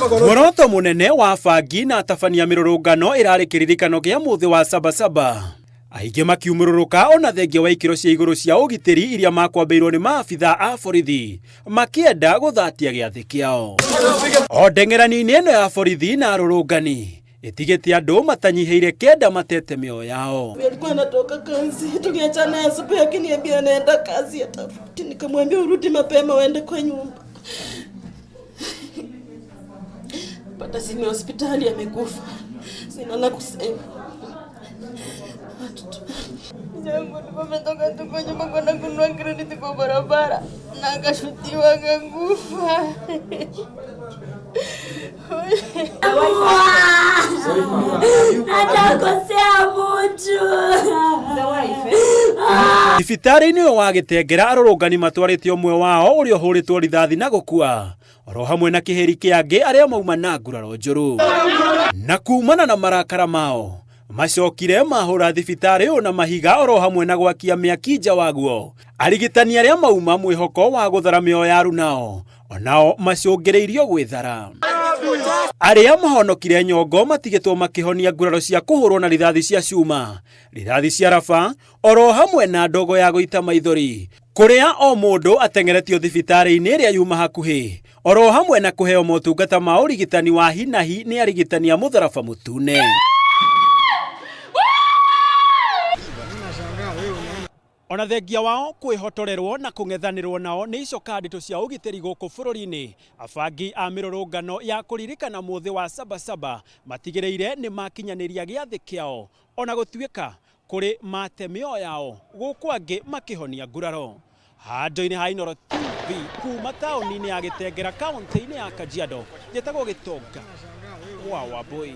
Muoroto munene wa bangi na atabania mĩrũrũngano ĩrarĩ kĩririkano kĩa mũthĩ wa Sabasaba. Aingĩ makiumũrũrũka ona thengia wa ikĩro cia igũrũ cia ũgitĩri iria makwambĩirwo nĩ maabitha a borithi makĩenda gũthatia gĩathĩ kĩao. O ndeng'erani-inĩ ĩno ya borithi na arũrũngani ĩtigĩte andũ matanyihĩire 9 matete mĩoyo yao. Alikuwa anatoka kazi, tuliachana asubuhi, akiniambia anaenda kazi atarudi, nikamwambia urudi mapema uende kwa nyumba. Pata simu ya hospitali, amekufa. Sina la kusema. Jangu nimetoka tu kwa nyumba kwenda kununua credit kwa barabara na akashutiwa akakufa. Atakosea mtu. Thibitarĩ-inĩ ũyũ wa Gĩtengera arũrũngani matwarĩte ũmwe wao ũrĩa ũhũrĩtwo rithathi na gũkua oro hamwe na kĩhĩri kĩangĩ arĩa mauma na nguraro njũru. Na kumana na marakara mao macokire mahũra thibitarĩ ũyũ na mahiga oro hamwe na gwakia mĩaki nja waguo. Arigitani arĩa mauma mwĩhoko wa gũthara mĩoyo ya arunao onao macũngĩrĩirio gwĩthara. Arĩa mahonokire nyongo matigĩtwo makĩhonia nguraro cia kũhũrwo na rithathi cia cuma, rithathi cia raba oro hamwe na ndogo ya gũita maithori kũrĩa o mũndũ ateng'eretio thibitarĩ-inĩ ĩrĩa yuma hakuhĩ oro hamwe na kũheo motungata ma ũrigitani wa hi na hi nĩ arigitani a mũtharaba mũtune. Ona thengia wao kwĩhotorerwo na kũng'ethanĩrwo nao nĩ icoka nditũ cia ũgitĩri gũkũ bũrũri-inĩ, abangi a mĩrũrũngano ya kũririkana mũthĩ wa Sabasaba matigĩrĩire nĩ makinyanĩria gĩathĩ kĩao ona gũtuĩka kũrĩ mate mĩoyo yao gũkũ angĩ makĩhonia nguraro. Handũ-inĩ ha Inooro TV kuma taũni-inĩ ya Gĩtengera kaũntĩ-inĩ ya Kajiado, njĩtagwo Gĩtonga wa Wambui.